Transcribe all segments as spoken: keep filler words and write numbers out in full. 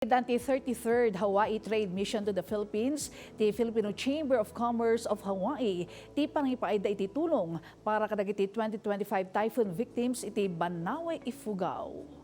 Iti thirty-third Hawaii Trade Mission to the Philippines, ti Filipino Chamber of Commerce of Hawaii, ti panangipaayda iti tulong para kadagiti twenty twenty-five typhoon victims iti Banawe, Ifugao.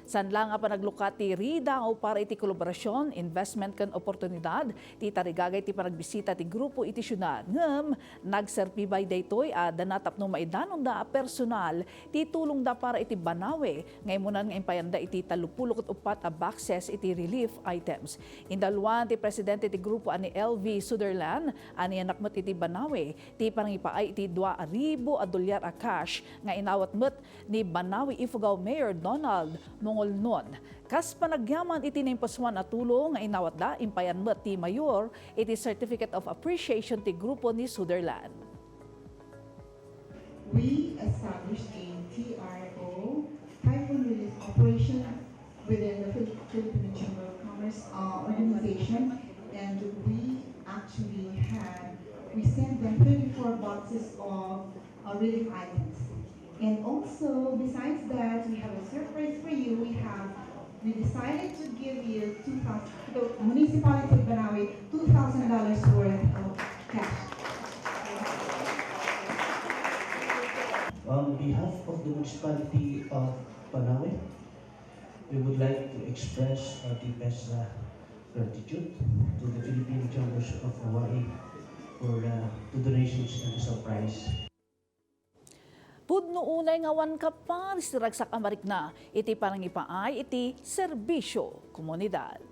Saan la nga panaglukat ti ridaw para iti kolaborasion, investment ken oportunidad, ti tarigagay ti panagbisita ti grupo iti siudad, ngem nagserbi pay daytoy a dana tapno maidanonda a personal ti tulongda para iti Banawe nga imunan nga impayanda iti tallopulo ket uppat a boxes iti relief items. Indaluan ti presidente ti grupo a ni L V Suderlan a nayanak met iti Banawe ti panangipaay iti dua ribu a dolyar a cash nga inawat met ni Banawe Ifugao Mayor Donald Mongolnon. Kas panagyaman iti naimpusoan a tulong nga inawatda, impayan met ti mayor iti Certificate of Appreciation ti grupo ni Suderlan. We established a T R O, Typhoon Relief Operation, within the Phil- Filipino Chamber of Commerce uh, organization, and we actually had, we sent them twenty-four boxes of uh, relief items. And also, besides that, we have a surprise for you. We have, we decided to give you two thousand, the municipality of Banawe, two thousand dollars worth of cash. On behalf of the municipality of Banawe, we would like to express our deepest uh, gratitude to the Philippine Chambers of Hawaii for uh, the donations and the surprise. Pudno unay nga awan kaparis ti ragsak a marikna iti panangipaay iti serbisyo komunidad.